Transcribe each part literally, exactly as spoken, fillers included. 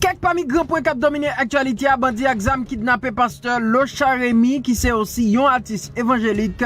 Kèk pami gran pwen k ap domine aktyalite a, bandi ak zam kidnape pastè Locha Remy, ki se osi yon atis evanjelik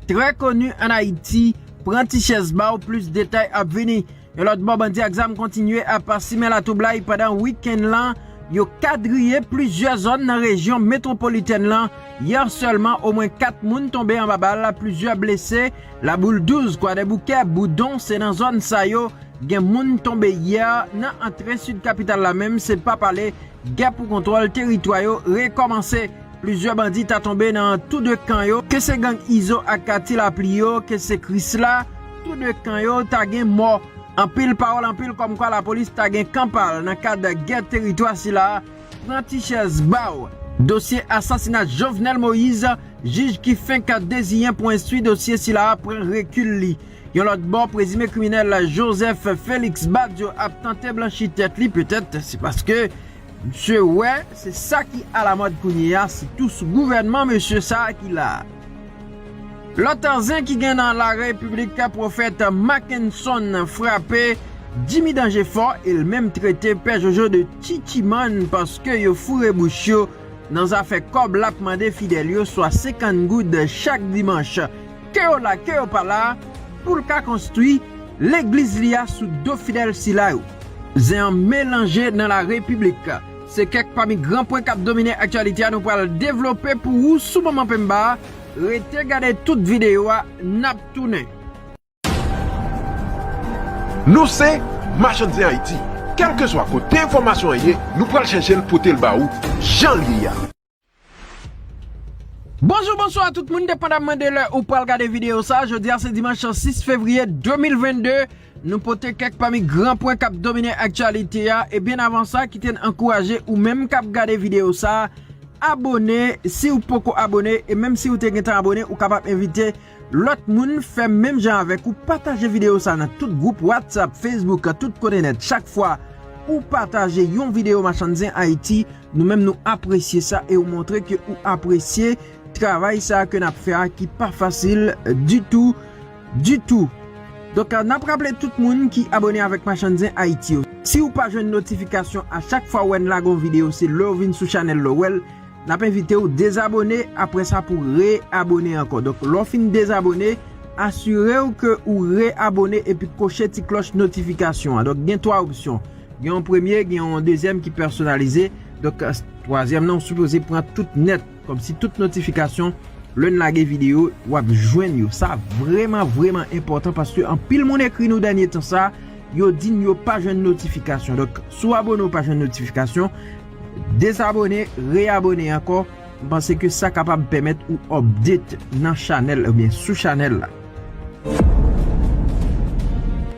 trè koni ann Ayiti. Pran ti chèz ba w, plis detay ap vini. Yon lòt bò, bandi ak zam kontinye ap simen latwoublay pandan wikenn lan. Yo kadriye plizyè zòn nan rejyon metwopolitèn lan. Yè sèlman, omwen kat moun tonbe anba bal, plizyè blese. Laboul douz, Kwadèboukè, Boudon, se nan zòn sa yo gen moun tonbe yè. Nan antre sid kapital la menm, se pa pale, gè pou kontwòl teritwa yo rekòmanse. Plizyè bandi ta tonbe nan tou de kan yo, ke se gang Izo ak Ti Lapli yo, ke se Krisla, tou de kan yo ta gen mò. Anpil pawòl, anpil kòmkwa lapolis ta gen kan pa l nan kad gè teritwa sila. Pran ti chèz ba w. Dosye asasina Jovenel Moïse, jij ki fenk deziyen pou enstwi dosye sila pran rekil li. Yon lòt bò, prezime kriminèl Joseph Félix Badio ap tante blanchi tèt li, petèt se paske misye wè se sa ki alamòd kounye a, sitou sou gouvènman mesye sa a ki la a. Lòt zen ki gen nan larepiblik, pwofèt Mackenson frape Jimmy Danje fò e l menm trete Pè Jojo de chichimann paske yo foure bouch yo nan zafè kòb l ap mande fidèl yo, swa senkant goud chak dimanch, ke yo la, ke yo pa la, pou l ka konstwi legliz li a sou do fidèl sila yo. Zen an melanje nan larepiblik. Se kèk pami gran pwen k ap domine aktyalite a, nou pral devlope pou ou sou Moman Pemba. Rete gade tout videyo a, n ap tounen. Nou se Machann Zen Ayiti. Kèlkeswa kote enfòmasyon an ye, nou pral chèche l pote l ba ou jan l ye a. Bonjou, bonswa tout moun, depandamman de lè ou pral gade videyo sa. Jodi a se dimanch sis fevriye de mil vennde. Nou pote kèk pami gran pwen k ap domine aktyalite a. E byen avan sa, kite n ankouraje ou menm k ap gade videyo sa, abòne si w poko abòne. E menm si w te gentan abòne, ou kapab envite lòt moun fè menm jan avèk ou, pataje videyo sa nan tout gwoup WhatsApp, Facebook, tout kote nèt. Chak fwa ou pataje yon videyo Machann Zen Ayiti, nou menm nou apresye sa e ou montre ke ou apresye travay sa ke n ap fè a ki pa fasil ditou, ditou. Donk, n ap raple tout moun ki abòne avèk Machann Zen Ayiti yo. Si ou pa jwenn notifikasyon a chak fwa ou wè n lage yon videyo, se lè w vin sou chanèl la w wè l, n ap envite w dezabòne, apre sa pou reabòne ankò. Donk, lè w fin dezabòne, asire w ke ou reabòne epi koche ti klòch notifikasyon an. Donk, gen twa opsyon. Gen yon premye, gen yon dezyèm ki pèsonalize. Donk, twazyèm nan, ou sipoze pran tout nèt, kòmsi tout notifikasyon, lè n lage videyo, w ap jwenn yo. Sa vrèman, vrèman enpòtan paske anpil moun ekri nou dènye tan sa, yo di n yo pa jwenn notifikasyon. Donk, si w abòne, w pa jwenn notifikasyon, dezabòne, reabòne ankò. M panse ke sa kapab pèmèt ou update nan chanèl oubyen sou chanèl la.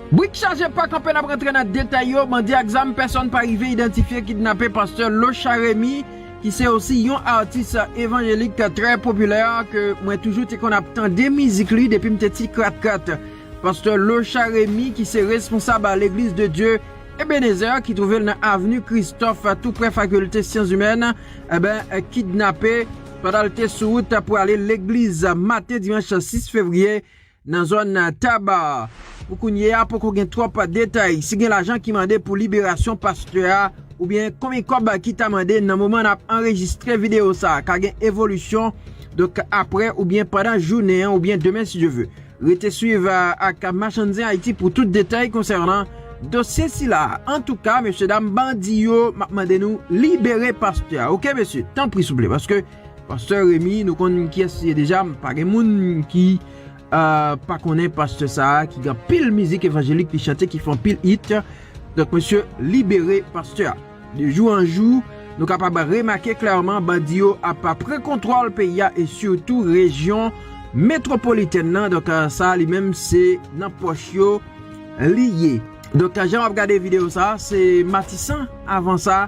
Brik chaje pa kanpe, n ap rantre nan detay yo. Bandi ak zam pèsòn pa rive idantifye kidnape pastè Locha Remy, ki se osi yon atis evanjelik trè popilè, ke mwen toujou te konn ap tande mizik li depi m te ti krat krat. Pastè Locha Remy, ki se responsab a Legliz de Dye Ebenezer, ki twouve l nan avni Kristòf, tou prè Fakilte Syans Imèn, enben, kidnape pandan l te sou wout pou ale legliz maten dimanch sis fevriye nan zòn Taba. Pou kounye a, poko gen twòp detay si gen lajan ki mande pou liberasyon pastè a, oubyen konbyen kòb ki ta mande nan moman n ap anrejistre videyo sa a. Ka gen evolisyon, donk, apre oubyen pandan jounen an oubyen demen, si Dye ve. Rete swiv, a, ak Machann Zen Ayiti pou tout detay konsènan dosye sila. Antouka, mesyedam, bandi yo, m ap mande nou libere pastè a. Oke, mesye, tanpri, souple, paske pastè Remy, nou konn kiyès li ye deja, pa gen moun ki, a, pa konnen pastè sa a, ki gen anpil mizik evanjelik li chante, ki fè anpil hit. Donk, mesye, libere pastè a. De jou an jou, nou kapab remake klèman bandi yo ap pran kontwòl peyi a e sitou rejyon metwopolitèn nan. Donk, sa a li menm se nan pòch yo li ye. Donk, jan w ap gade videyo sa a, se Matisan avan sa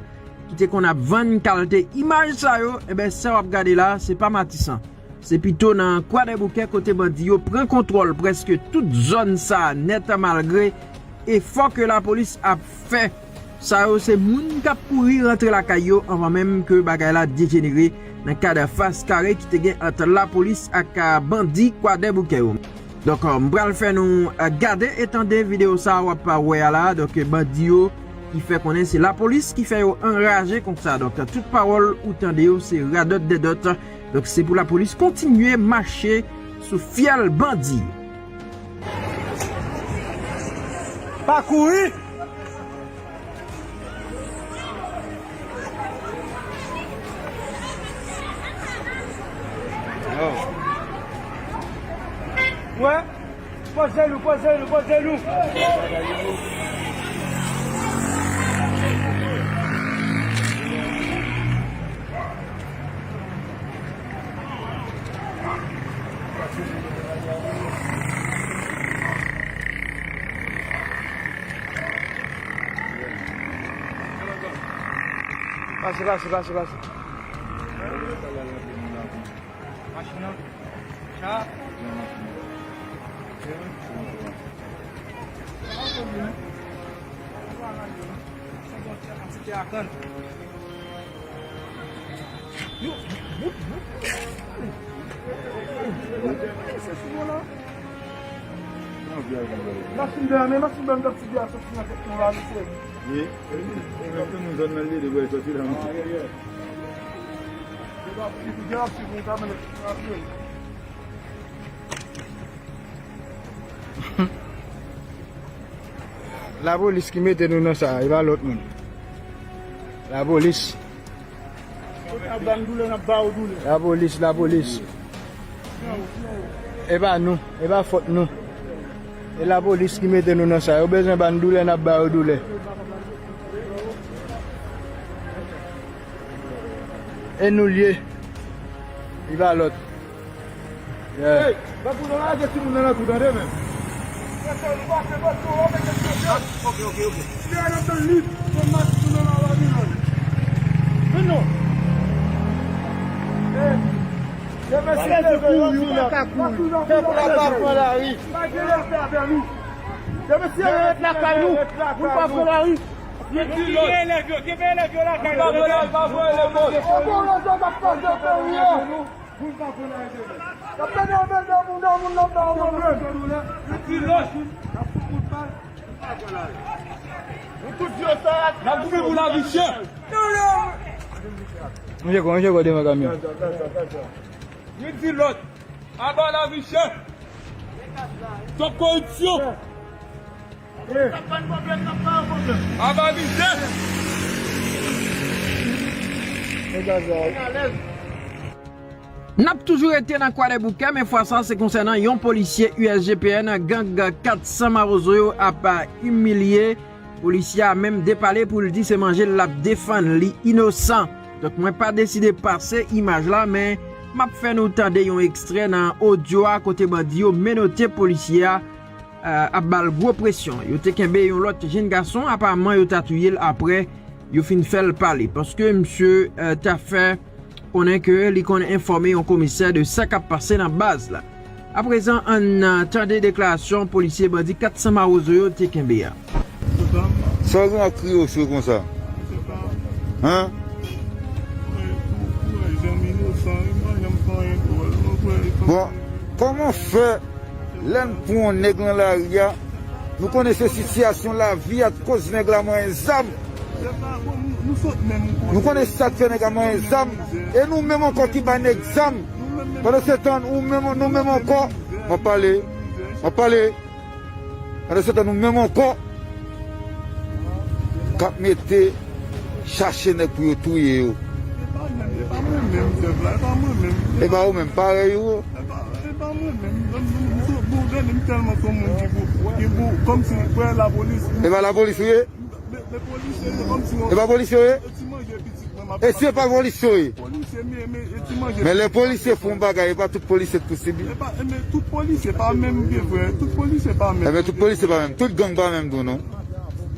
ki te konn ap vann kalte imaj sa yo. Enben, sa w ap gade la, se pa Matisan. Se pito nan Kwadèboukè kote bandi yo pran kontwòl prèske tout zòn sa a nèt, malgre efò ke lapolis ap fè. Sa yo se moun k ap kouri rantre lakay yo anvan menm ke bagay la dejenere nan kad fas kare ki te gen ant lapolis ak, a, bandi Kwadèboukè yo. Donk, a, m pral fè nou, a, gade e tande videyo sa a w ap wè a la. Donk, bandi yo ki fè konnen se lapolis ki fè yo anraje konsa. Donk, tout pawòl ou tande yo, se radòt dèdòt. Donk, se pou lapolis kontinye mache sou fyèl bandi. Pa kouri! Wè, poze nou, poze nou, poze nou. Pase, pase, pase, pase. Machin nan. Sa. Yo, bout, bout. Machin dèyè, men machin ban m t ap soti a soti nan tèt nou la, mesye. Ye. E, e, e, nou zòn nan li, li wè soti la, mesye. Lapolis ki mete nou nan sa, e pa lòt moun. Lapolis. Lapolis, lapolis. E pa nou, e pa fòt nou. E lapolis ki mete nou nan sa. Yo bezwen ba n doulè, n ap ba yo doulè. E nou l ye. Li pa lòt. Yeah. Hey, pa pou nou lage timoun nan nan tou, tande, men. Ok, ok, ok. Lè a n ap tann li, pou n mache sou men nan lòt li, non. Vin non. Hey, demen si Dye vle, nou pa ka kouri. Pèp la pa pran lari. Pa gen respè avè nou. Demen si Dye vle, nou pa pran lari. Kenbe elèv yo, kenbe elèv yo lakay yo. N ap goumen pou lavi chè. Mwen se kwa, mwen se kwa devan kamyon. Youn di lòt, aba lavi chè. Stop koripsyon. Aba mizè. N ap toujou rete nan Kwadèboukè, men fwa sa se konsènan yon polisye U S G P N, gang kat san Mawozo yo ap imilye. Polisye a menm depale pou l di se manje l ap defann, li inosan. Donk mwen pa deside pase imaj la, men m ap fè nou tande yon ekstrè nan odyo a kote bandi yo menote polisye a, eh, ap ba l gwo presyon. Yo te kenbe yon lòt jenn gason, aparamman yo ta touye l apre yo fin fè l pale, paske misye, eh, ta fè konnen ke li konn enfòme yon komisè de sa k ap pase nan baz la. Aprezan, ann, ah, tande deklarasyon polisye bandi kat san Mawozo yo te kenbe a. Sa w gen ak kriye w sou konsa? Hein? Bon, kòman fè lè n pran yon nèg nan lari a, nou konnen se sitiyasyon lavi a t koz nèg la manyen zam. Nou konnen sa k fè nèg la manyen zam. E nou menm ankò ki bay nèg zam. Pandan se tan, ou menm, nou menm ankò. M ap pale. M ap pale. Pandan se tan, nou menm ankò k ap mete chache nèg pou yo touye yo. E pa mwen menm, chèf la, e pa mwen menm. E pa ou menm, parèy ou. E pa, e pa mwen menm. Bon, bon, gade m tèlman se yon moun ki pou, ki pou, kòmsi, wè, lapolis. E pa lapolis ou ye? Men, men polisye yo, kòmsi, e pa polisye ou ye? Ti manje pitit mwen, m ap. E si e pa polisye ou ye? Polisye, men, men, e ti manje. Men lè polisye fè yon bagay, e pa tout polisye k pou sibi. E pa, e men tout polisye pa menm, vye frè. Tout polisye pa menm. E men tout polisye pa menm. Tout gang pa menm tou, non.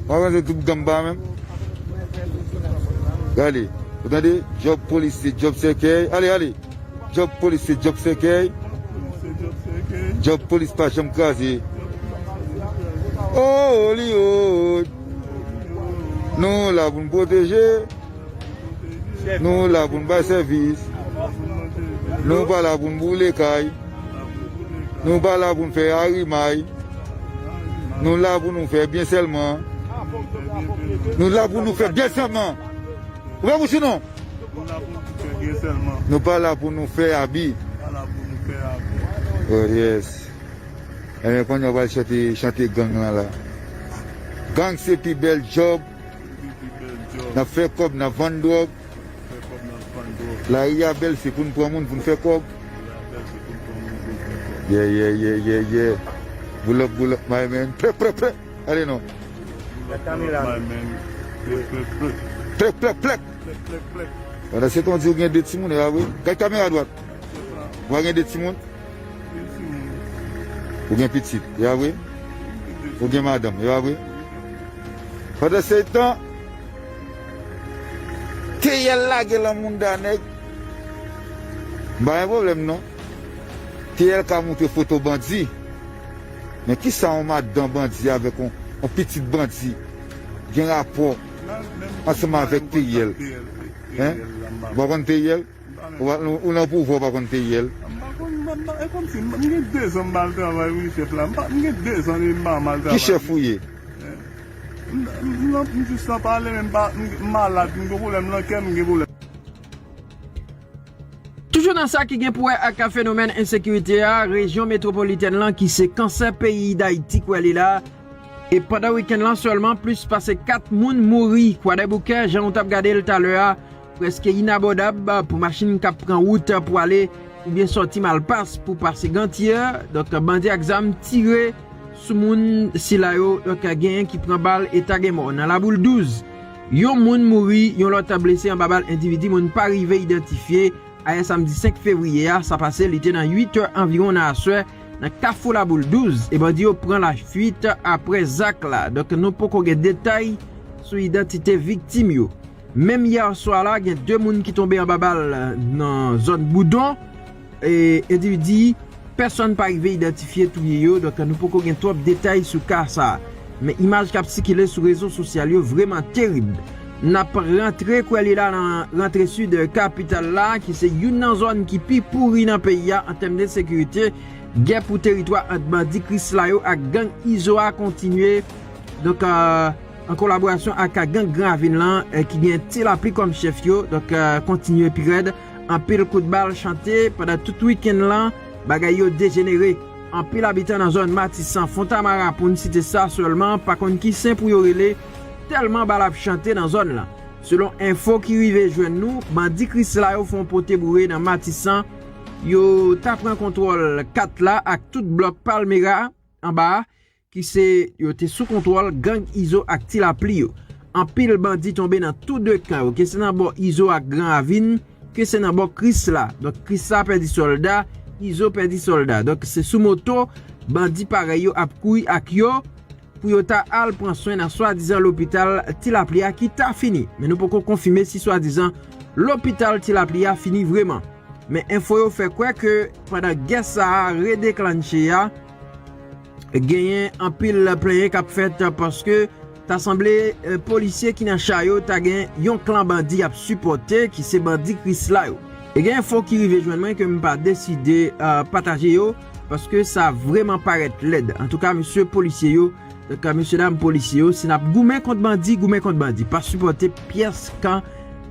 Ou pa panse tout gang pa menm? Gade, ou tande? Djòb polis se djòb sèkèy. Ale, ale. Djòb polis se djòb sèkèy. Djòb polis pa janm kraze. Hollywood. Nou la pou n pwoteje. Nou la pou n bay sèvis. Nou pa la pou n boule kay. Nou pa la pou n fè arimay. Nou la pou nou fè byen sèlman. Nou la pou nou fè dezèman. Ou pa mouchou non? Nou la pou nou fè dezèman. Nou pa la pou nou fè abi. Pa la pou nou fè abi. Oh yes. Ebyen kounye a w pral chante, chante gang lan la. Gang se pi bèl djòb. N ap fè kòb, n ap vann dwòg. Lari a bèl, se pou n pran moun, pou n fè kòb. Yeah, yeah, yeah, yeah, yeah. Boulòp, boulòp, my man. Plèk, plèk, plèk. Ale non. Plèk, plèk, plèk. Pandan se tan di ou gen de timoun, e pa vre? Gad kamera dwat. Ou pa gen de timoun? Ou gen pitit, e pa vre? Ou gen madanm, e pa vre? Pandan se tan, T L lage lan mounda nèg. M pa gen pwoblèm non. T L ka montre foto bandi. Men kisa yon madanm bandi avèk yon, yon pitit bandi gen rapò ansanm avèk T L? Hein? Ou pa konn T L? Ou pa, ou, ou nan pouvwa, ou pa konn T L? M pa konn, m pa, e kòmsi m, m gen dezan m pa al travay wi chèf la. M pa, m gen dezan depi m pa al travay. Ki chèf ou ye? M, m, m, m jis nan pale, men m pa, m, m malad, m gen pwoblèm nan kè m, m gen pwoblèm. Toujou nan sa ki gen pou wè ak fenomèn ensekirite a, rejyon metwopolitèn lan ki se kansè peyi Dayiti kwè li la. E pandan wikenn lan sèlman, plis pase kat moun mouri Kwadèboukè, jan w t ap gade l talè a, prèske inabòdab pou machin k ap pran wout pou ale oubyen sòti Malpas pou pase Gantiyè. Donk, bandi ak zam tire sou moun sila yo. Donk, genyen ki pran bal e ta gen mò. Nan Laboul douz, yon moun mouri, yon lòt blese anba bal endividi moun pa rive idantifye. Ayè samdi senk fevriye a, sa pase, li te nan uit è anviwon nan aswè, nan Kafou Laboul douz, e bandi yo pran lafwit apre zak la. Donk, nou poko gen detay sou idantite viktim yo. Menm yè swa la, gen de moun ki tonbe anba bal nan zòn Boudon. E endividi, pèsonn pa rive idantifye touye yo, donk nou poko gen twòp detay sou ka sa a. Men imaj k ap sikile sou rezo sosyal yo vrèman terib. N ap rantre kwè li la nan rantre sid kapital la, ki se youn nan zòn ki pi pouri nan peyi a an tèm de sekirite. Gè pou teritwa ant bandi Krisla yo ak gang Izo a kontinye. Donk, euh, an kolaborasyon ak gang Gran Ravin lan, eh, ki gen Ti Lapli kòm chèf yo, donk, eh, kontinye pi rèd. Anpil kout bal chante pandan tout wikenn lan, bagay yo dejenere. Anpil abitan nan zòn Matisan, Fontamara, pou n site sa sèlman, pa konn ki sen pou yo rele, tèlman bal ap chante nan zòn lan. Selon enfo ki rive jwenn nou, bandi Krisla yo fè yon pote boure nan Matisan, yo ta pran kontwòl kat la ak tout blòk Palmera anba a, ki se yo te sou kontwòl gang Izo ak Ti Lapli yo. Anpil bandi tonbe nan tou de kan yo, ke se nan bò Izo ak Gran Ravin, ke se nan bò Krisla. Donk, Krisla pèdi sòlda, Izo pèdi sòlda. Donk, se sou moto bandi parèy yo ap kouri ak yo pou yo ta al pran swen nan swadizan lopital Ti Lapli a ki ta fini. Men nou poko konfime si swadizan lopital Ti Lapli a fini vrèman. Men enfo yo fè kwè ke pandan gè sa a redeklanche a, genyen anpil plenyen k ap fèt paske ta sanble, eh, polisye ki nan cha yo ta gen yon klan bandi y ap sipòte, ki se bandi Krisla yo. E gen enfo ki rive jwenn mwen ke m pa deside, eh, pataje yo, paske sa vrèman parèt lèd. Antouka, mesye polisye yo, donk, mesye dam polisye yo, si n ap goumen kont bandi, goumen kont bandi. Pa sipòte pyès kan,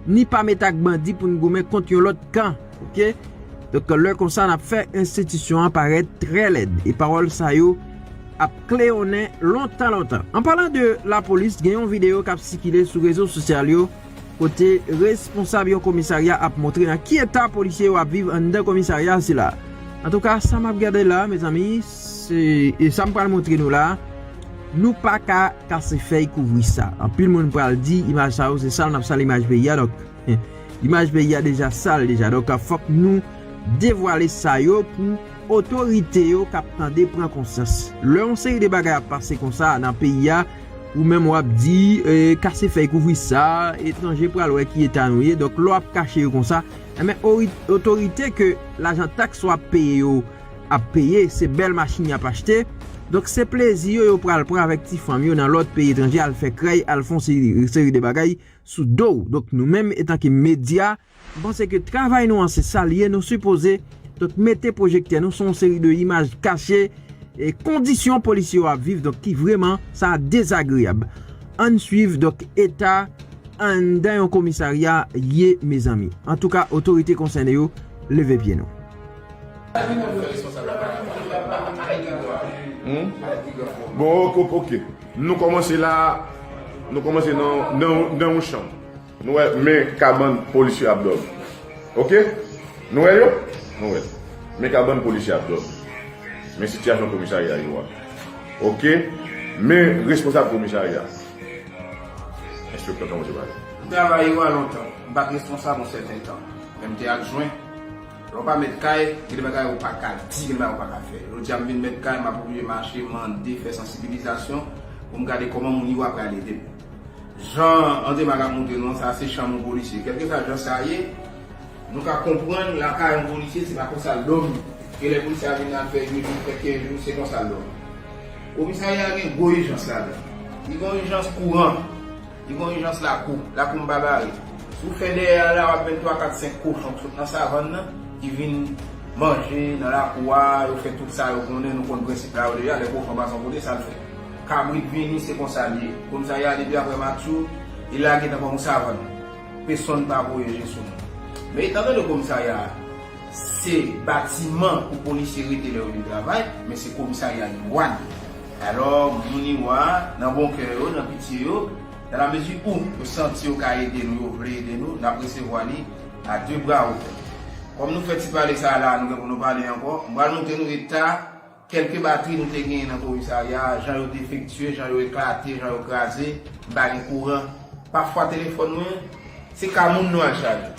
ni pa met ak bandi pou n goumen kont yon lòt kan. Oke? Donk, lè konsa, n ap fè enstitisyon an parèt trè lèd. E pawòl sa yo ap kleyonnen lontan, lontan. An palan de lapolis, gen yon videyo k ap sikile sou rezo sosyal yo, kote responsab yon komisarya ap montre nan ki eta polisye yo ap viv anndan komisarya sila. Antouka, sa m ap gade la, mezanmi, se, e sa m pral montre nou la, nou pa ka kase fèy kouvri sa. Anpil moun pral di, imaj sa yo, se sal, n ap sal imaj peyi a, donk, imaj peyi a deja sal deja. Donk, fòk nou devwale sa yo pou otorite yo k ap tande pran konsyans. Lè yon seri de bagay ap pase konsa nan peyi a, ou menm w ap di, eh, kase fèy kouvri sa, etranje pral wè ki eta nou ye. Donk, lè w ap kache yo konsa, enben, ori-, otorite ke lajan taks w ap peye yo ap peye, se bèl machin y ap achte. Donk, se plezi yo yo pral pran avèk ti fanm yo nan lòt peyi etranje, al fè krèy, al fè yon seri, seri de bagay sou do w. Donk, nou menm, etanke medya, m panse ke travay nou an se sa l ye, nou sipoze, donk, mete pwojektè nou sou yon seri de imaj kache, e kondisyon polisye yo ap viv, donk, ki vrèman, sa dezagreyab. Ann swiv, donk, eta anndan yon komisarya ye, mezanmi. Antouka, otorite konsène yo, leve pye nou. Hmm? Bon, ok, ok. Nou kòmanse la, nou kòmanse nan, nan, nan yon chanm. Nou wè, men kabann polisye ap dòmi. Ok? Nou wè yo? Nou wè. Men kabann polisye ap dòmi. Men sitiyasyon komisarya yo a. Ok? Men responsab komisarya. Enspektè, kòman se pale? M travay yo a lontan. M pa t responsab yon sèten tan. Men m te adjwen. Lè w pa mèt kay, gen de bagay ou pa ka di, gen de bagay ou pa ka fè. Jodi a m vin mèt kay, m ap oblije mache, mande, fè sansibilizasyon pou m gade kòman moun yo a pral ede m. Jan André Marc ap montre nou an, sa se chanm yon polisye. Kèlkeswa jan sa ye, nou ka konprann lakay yon polisye, se pa konsa l dòmi. Ke lè polisye a vin al fè de jou, fè kenz jou, se konsa l dòmi. Komisarya a gen gwo ijans ladan. Li gen yon ijans kouran. Li gen yon ijans lakou. Lakou m pa bare. Si w fè dèyè a la, w ap jwenn twa, kat, senk kochon k sot nan savann nan, ki vin manje nan lakou a, yo fè tout sa yo konnen, nou konn prensip la yo deja, lè kochon pase yon kote, sa l fè. Kabrit vini, se konsa l ye. Komisarya a depi aprè match yo, li lage nan kòm yon savann. Pèsonn pa voye je sou nou. Men etan done komisarya a, se batiman pou polisye rete lè yo vin travay, men se komisarya Iwa li ye. Alò, moun Iwa, nan bon kè yo, nan pitye yo, nan la mezi ou yo santi yo ka ede nou, yo vle ede nou, n ap resevwa li a de bra ouvè. Kòm nou fè ti pale sa a la, nou gen pou nou pale ankò, m pral montre nou eta kèlke batri nou te genyen nan komisarya a, jan yo defektye, jan yo eklate, jan yo kraze, m pa gen kouran. Pafwa telefòn mwen, se ka moun nou al chaje.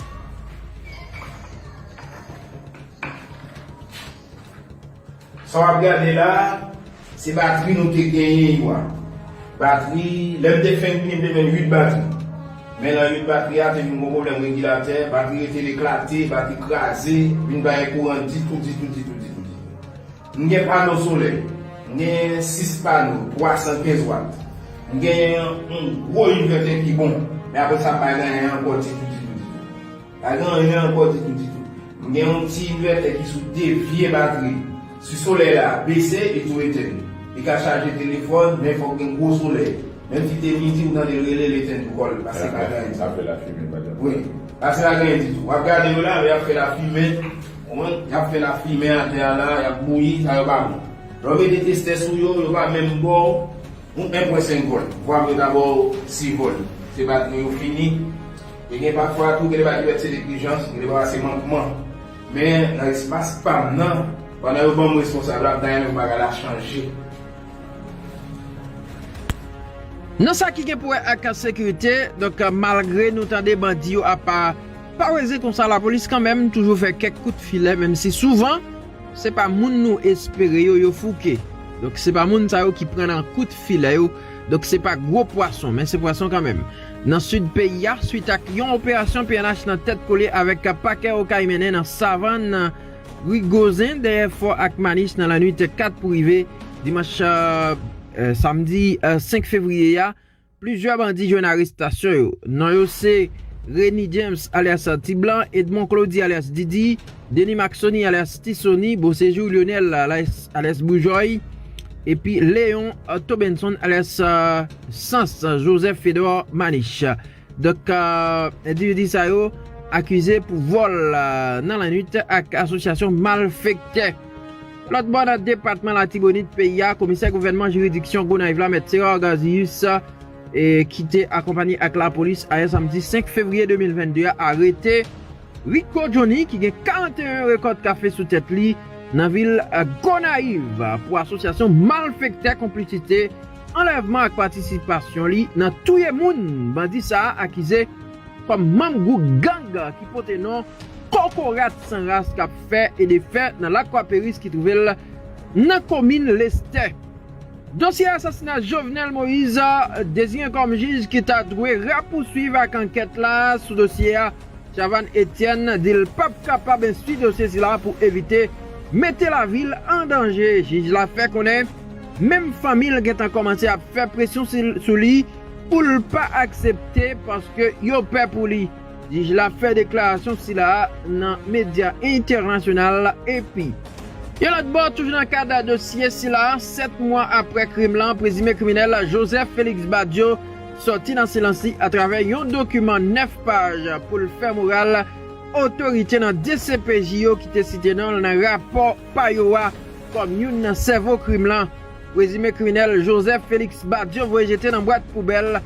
Sa w ap gade la, se batri nou te genyen yo a. Batri, lè m te fenk vini, m te jwenn uit batri. Men nan uit batri a, te vin gon pwoblèm regilatè, batri rete l eklate, batri kraze, vin pa gen kouran ditou, ditou, ditou, ditou, ditou. M gen pano solèy. M gen sis pano, twa san kenz wat. M gen yon gwo envètè ki bon. Men apre sa, m pa gen anyen ankò ditou, ditou, ditou. Pa gen anyen ankò ditou, ditou. M gen yon ti envètè ki sou de vye batri. Si solèy la bese, li tou etenn. Li ka chaje telefòn, men fòk gen gwo solèy. Menm si te midi, ou tande l rele, l etenn tou kò l, paske pa gen anyen. Ap fè lafimen, pa gen. Wi, paske pa gen anyen ditou. W ap gade yo la, y ap fè lafimen. Konprann? Y ap fè lafimen atè a la, y ap bouyi, sa yo pa bon. Lè w mete testè sou yo, yo pa menm ba w yon en pwen senk vòl. Vwa m yo ta ba w sis vòl. Se batri yo fini. E gen pafwa tou, gen de batri yo se de ijans, gen de pafwa se mankman. Men nan espas pa m nan, pandan yo ban m responsab la, m ta renmen pou bagay la chanje. Nan sa ki gen pou wè ak sekirite, donk, malgre nou tande bandi yo ap paweze konsa, lapolis kanmenm toujou fè kèk kout filè, menm si souvan se pa moun nou espere yo, yo fouke. Donk, se pa moun sa yo ki pran nan kout filè yo. Donk, se pa gwo pwason, men se pwason kanmenm. Nan sid peyi a, swit ak yon operasyon P N H nan tèt kole avèk pakè Okay mennen nan Savann, Rigozen, dèyè Fò ak Manich nan lannwit kat pou rive dimanch, eh, eh, samdi, eh, senk fevriye a, plizyè bandi jwenn arestasyon yo. Non yo se Reny James alyas Ti Blan, Edmond Claudy alyas Didi, Denis Maxony alyas Ti Sony, Beauséjour Lionel alyas, alyas Boujòy, epi Léon, eh, Tobenson alyas, eh, Sans, Joseph Fedor Manich. Donk, eh, endividi sa yo akize pou vòl, eh, nan lannwit ak asosyasyon malfektè. Lòt bò, nan depatman Latibonit peyi a, komisè gouvènman jiridiksyon Gonayiv la, mèt Serard Gazius, eh, ki te akonpanye ak lapolis ayè samdi senk fevriye de mil vennde a, arete Rico Johnny, ki gen karanteyen rekòt kafe sou tèt li, nan vil, eh, Gonayiv, pou asosyasyon malfektè, konplisite, anlèvman ak patisipasyon li nan touye moun. Bandi sa a akize kòm manm gwoup gang ki pote non Kokorat San Ras k ap fè e defè nan Lakwa Peris ki twouve l nan komin Lestè. Dosye asasina Jovenel Moïse, deziyen kòm jij ki ta dwe rapouswiv ak ankèt la sou dosye a, Chavannes Etienne di l p ap kapab enstwi dosye sila pou evite mete lavi l an danje. Jij la fè konnen menm fanmi l gentan kòmanse ap fè presyon si-, sou li pou l pa aksepte paske yo pè pou li. Jij la fè deklarasyon sila a nan medya entènasyonal epi. Yon lòt bò, toujou nan kad dosye sila a, sèt mwa aprè krim lan, prezime kriminèl Joseph Félix Badio sòti nan silans li atravè yon dokiman nèf paj pou l fè moral otorite nan D C P J yo ki te site non l nan rapò pa yo a kòm youn nan sèvo krim lan. Prezime kriminèl Joseph Félix Badio voye jete nan bwat poubèl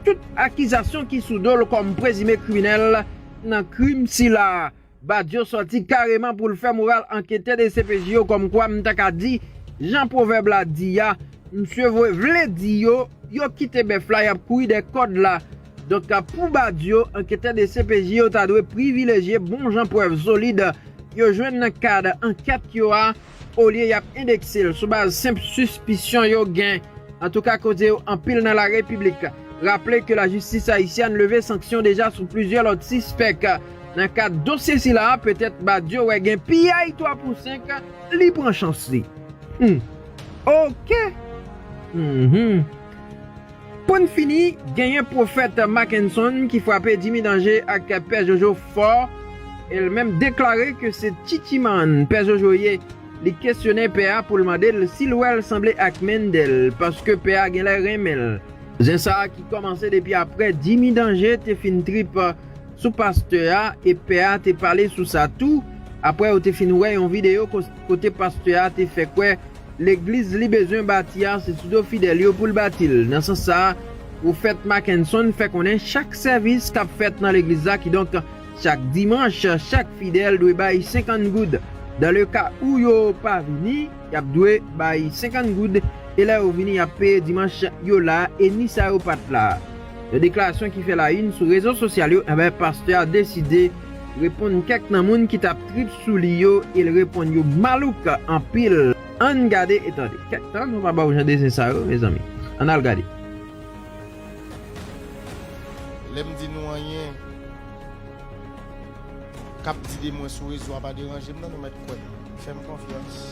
tout akizasyon ki sou do l kòm prezime kriminèl nan krim sila a. Badio sòti kareman pou l fè moral anketè D C P J yo kòmkwa m ta ka di, jan pwovèb la di a, msye vle di yo, yo kite bèf la, y ap kouri dèyè kòd la. Donk, pou Badio, anketè D C P J yo ta dwe privilejye bon jan prèv solid yo jwenn nan kad ankèt yo a, olye y ap endekse l sou baz senp sispisyon yo gen. Antouka, koze yo anpil nan larepiblik. Raple ke lajistis ayisyèn leve sanksyon deja sou plizyè lòt sispèk nan kad dosye sila a. Petèt Badio wè gen piyay twa pou senk, li pran chans li. Hmm. Oke. Mhm. Pou n fini, genyen pwofèt Mackenson ki frape Jimmy Danger ak Pè Jojo fò, e l menm deklare ke se Chichiman Pè Jojo ye. Li kesyone pè a pou l mande l si l wè l sanble ak Mendel, paske pè a genlè renmen l. Zen sa a ki kòmanse depi apre Jimmy Danger te fin trip sou pastè a, e pè a te pale sou sa tou. Apre yo te fin wè yon videyo ko-, kote pastè a te fè kwè legliz li bezwen bati a, se sou do fidèl yo pou l bati l. Nan sans sa a, pwofèt Mackenson fè konnen chak sèvis k ap fèt nan legliz la, kidonk chak dimanch, chak fidèl dwe bay senkant goud. Dan le ka ou yo pa vini, y ap dwe bay senkant goud, e lè yo vini, y ap peye dimanch yo la, e ni sa yo pa t la. Yon deklarasyon ki fè la une sou rezo sosyal yo, enben, pastè a deside reponn kèk nan moun ki t ap trip sou li yo, e l reponn yo malouk anpil. Ann gade e tande. Kèk tan, nou pa ba w jan desen sa yo, mezanmi. Ann al gade. Lè m di nou anyen k ap di de mwen sou rezo a pa deranje m, non, nou mèt kwè m. Fè m konfyans.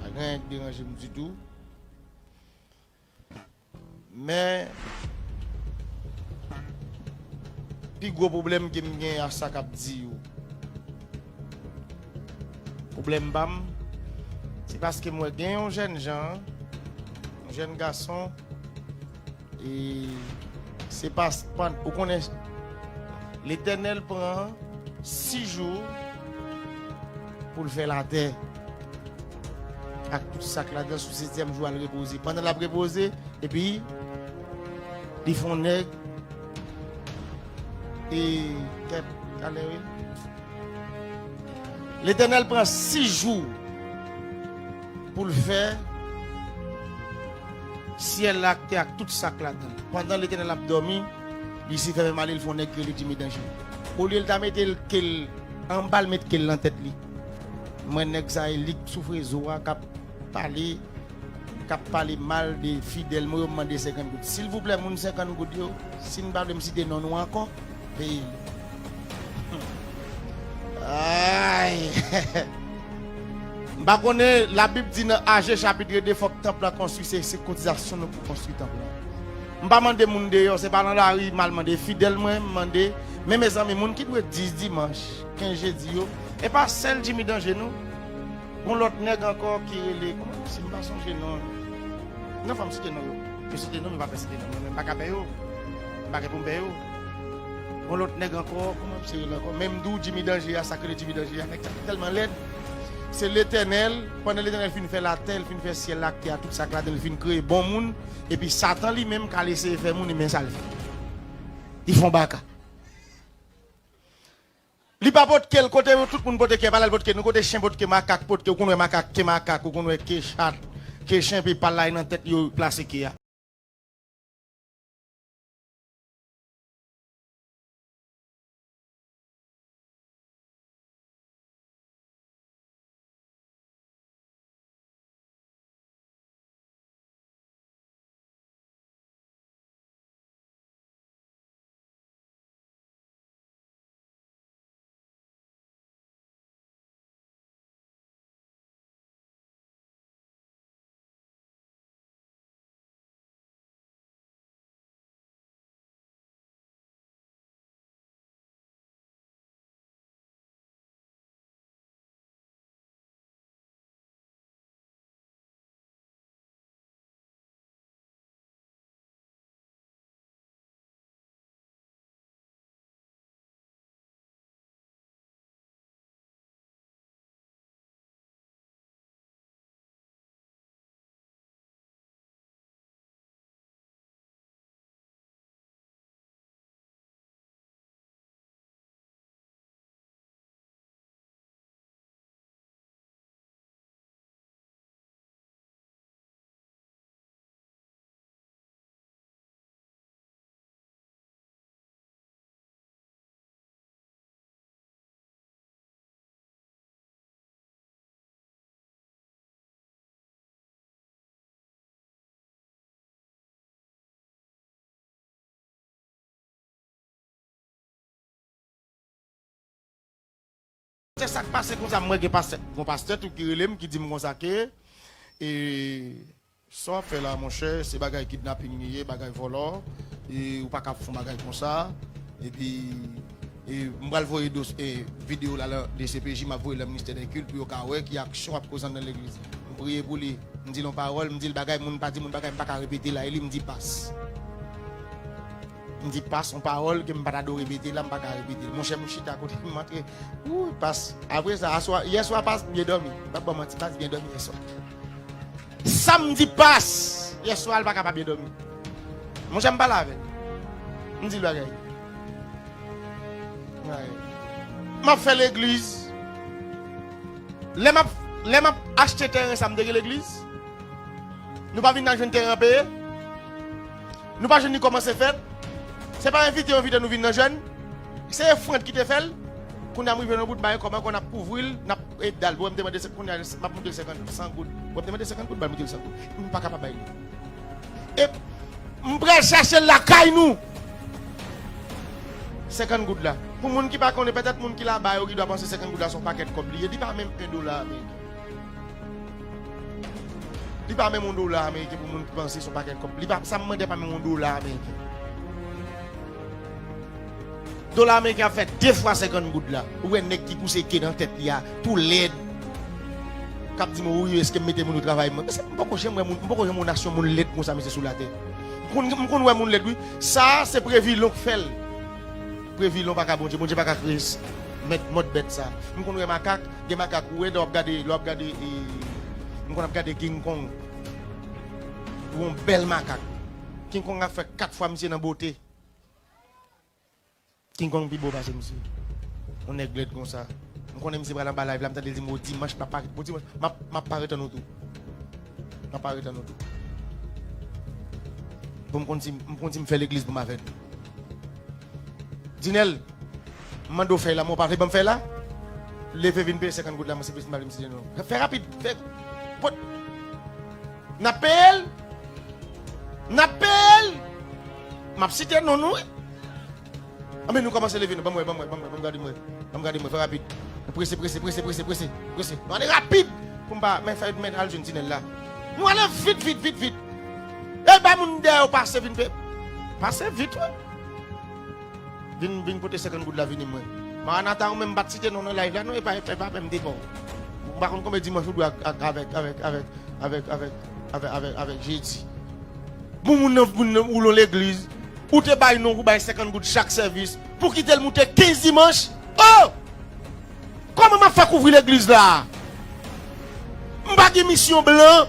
Pa gen anyen k deranje m ditou. Men, pi gwo pwoblèm ke m gen a sa k ap di yo. Pwoblèm pa m, se paske m wè gen yon jènjan, yon jèn gason, e se pa, pa, ou konnen, Letènèl pran sis jou pou l fè latè ak tout sa k ladan, sou setyèm jou a, l repoze. Pandan l ap repoze, epi li fè yon nèg, e, kèt, talè, wi. Letènèl pran sis jou pou l fè syèl la ak tè ak tout sa k ladan l. Pandan Letènèl ap dòmi, li si fèmen ale, l fè yon nèg ki rele Jimmy Danger. Olye l ta mete l, ke l anba, l met ke l nan tèt li. Mwen, nèg sa, e li k sou rezo a, k ap pale, k ap pale mal de fidèl mwen yo, m mande senkant goud. Silvouplè, moun senkant goud yo, si n pa vle m site non nou ankò, peye l. Ay! M pa konnen, Labib di nan Aje chapit de, fòk tanp lan konstwi, se, se kotizasyon nou pou konstwi tanp lan. M pa mande moun deyò, se pa nan lari m al mande fidèl mwen, m mande, men mezanmi, moun ki dwe dis dimanch, kenz jedi yo, e pa sèl Jimmy Danger non. Gon lòt nèg ankò ki rele, kòman, si m pa sonje non. Non, fò m site non yo. M site non, m pa ka site non, men m pa ka pè yo. M pa gen pou m pè yo. Gon lòt nèg ankò, kòman misye rele ankò? Men m di w, Jimmy Danger a, sa k rele Jimmy Danger a, nèg sa tèlman lèd. Se Letènèl, pandan Letènèl fin fè latè, l fin fè syèl la ak tè a, tout sa k ladan l, l fin kreye bon moun, epi Satan li menm k al eseye fè moun, men sa l fè. Li fè yon baka. Li pa pote ke l kote tout moun pote ke pa l, l pote ke nou, kote chen pote ke makak pote ke, ou konn wè makak ke makak, ou konn wè ke chat, ke chen, epi pa l la nan tèt yo plase ke a. Se sa k pase konsa, mwen gen pastè, gon pastè tou ki rele m, ki di m konsa ke, e, sa w ap fè la, monchè, se bagay kidnaping li ye, bagay vòlò, e ou pa ka ap fè yon bagay konsa, epi, e, m pral voye dos-, e, videyo la, la, D C P J, m ap voye l nan ministè dè kilt pou yo ka wè ki aksyon w ap koze anndan legliz. M priye pou li, m di l yon pawòl, m di l bagay moun pa di, moun bagay m pa ka repete la, e li m di pas. M di pas yon pawòl ke m pa ta dwe repete la, m pa ka repete l. Monchè, m chita kote m antre. Ou, pas. Apre sa, aswa, yèswa, pas byen dòmi. M p ap ba w manti, pas byen dòmi yèswa. Sa m di pas, yèswa, l pa ka pa byen dòmi. Monchè, m pale avè l. M di l bagay. Bagay. M ap fè legliz. Lè m ap, lè m ap achte tèren sa, m te gen legliz. Nou pa vin nan jwenn teren an peye. Nou pa jwenn li kòmanse fèt. Se pa envite yo envite nou vin nan jwenn. Se Frank ki te fè l. Kounye a m rive nan bout, bay kòb ankò, n ap kouvri l, n ap ede l. Bon, m te mande, kounye a m ap moute l senkant, san goud. Bon, m te mande senkant goud, bay moute l san goud. M pa ka pa bay li. E m pral chache l lakay nou. Senkant goud la. Pou moun ki pa konnen, petèt moun ki laba yo ki dwa panse senkant goud la se yon pakèt kòb li ye. Li pa menm en dola ameriken. Li pa menm yon dola ameriken pou moun ki panse se yon pakèt kòb. Li pa, sa m mande pa menm yon dola ameriken. Dola ameriken ap fè de fwa senkant goud la. Ou wè nèg ki pouse ke nan tèt li a, tou lèd. K ap di m, wi, èske m mete moun yo travay mwen? Mesye, m poko janm wè moun, m poko janm wè yon nasyon moun lèd konsa, mesye, sou latè. M konn, m konn wè moun lèd, wi. Sa a, se Previlon k fè l. Previlon pa ka Bondye, Bondye pa ka kreye s-, mèt, mòd bèt sa. M konn wè makak, gen makak, ou wè, lè w ap gade, lè w ap gade, e, m konn ap gade King Kong. Ou wè yon bèl makak. King Kong ap fè kat fwa misye nan bote. King Kong pi bo pase misye. Yon nèg lèd konsa. M konnen misye pral anba live la, m tande l di m, o dimanch, m ap parèt, o dimanch, m ap, m ap parèt an nou tou. M ap parèt an nou tou. Pou m konn si, m konn si m fè legliz pou m avè l. Dinèl, m mande w fèy la, men w pa vle ban m fèy la? Leve vin peye senkant goud la, mwen se plis m pa vle m site non. Fè rapid, fè, pot. N ap peye l. N ap peye l. M ap site non nou, wi. Anben, nou kòmanse leve nou. Ban m wè, ban m wè, ban m wè, ban m gade m wè. Ban m gade m wè, fè rapid. Prese, prese, prese, prese, prese, prese. Nou ale rapid. Pou m pa, men fè, men al jwenn Dinèl la. Nou ale vit, vit, vit, vit. E bay moun dèyè yo pase vin pe-, pase vit, wi. Vin, vin pote senkant goud la, vini mwen. Maranata, ou menm m pa t site non nan live la, non, e pa, e pa, e pa menm devan w. M pa konn konbyen dimanch ou dwe ak, ak, avèk, avèk, avèk, avèk, avèk, avèk, avèk, avèk jedi. Bon, moun nan, moun nan, ou nan legliz, ou te bay non, ou bay senkant goud chak sèvis, pou kite l moute kenz dimanch. Oh! Kòman m ap fè kouvri legliz la? M pa gen misyon blan.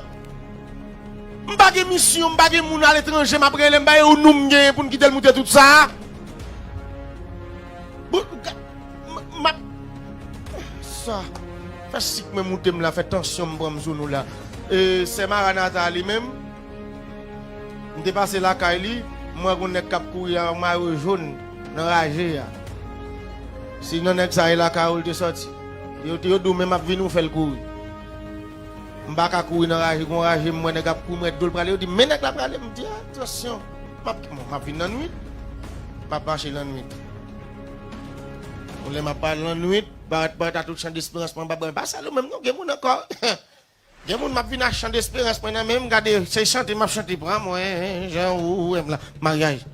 M pa gen misyon, m pa gen moun aletranje m ap rele, m pa gen yon nou m genyen pou n kite l moute tout sa. Bon, m, m ap, sa, fè sik mwen moute m la, fè tansyon m pran m sou nou la. E, sè Maranata li menm, m te pase lakay li, m wè gon nèg k ap kouri a yon mayo jòn nan raje a. Sinon nèg sa e lakay ou l te sòti. Yo, yo di w menm ap vini ou fè l kouri. M pa ka kouri nan raje, gon raje m wè nèg ap kouri, m wè dlo l prale, yo di m, men nèg la prale, m di, a, tansyon. M ap, bon, m ap vin nan nwit. M ap mache nan nwit. Bon, lè m ap pale nan nwit, parèt, parèt a tout Chan Desperans mwen, m pa, bon, pa sèl ou menm non, gen moun ankò. Gen moun m ap vin a Chan Desperans mwen nan men m, gade, se chante m ap chante, pran mwen, jan ou wè m la, maryaj.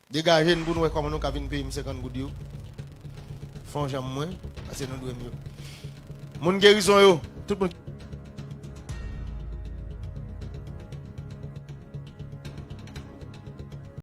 Degaje n pou n wè kòman nou ka vin peye m senkant goud yo. Fè yon janm mwen, pase nou dwe m yo. Moun gerizon yo,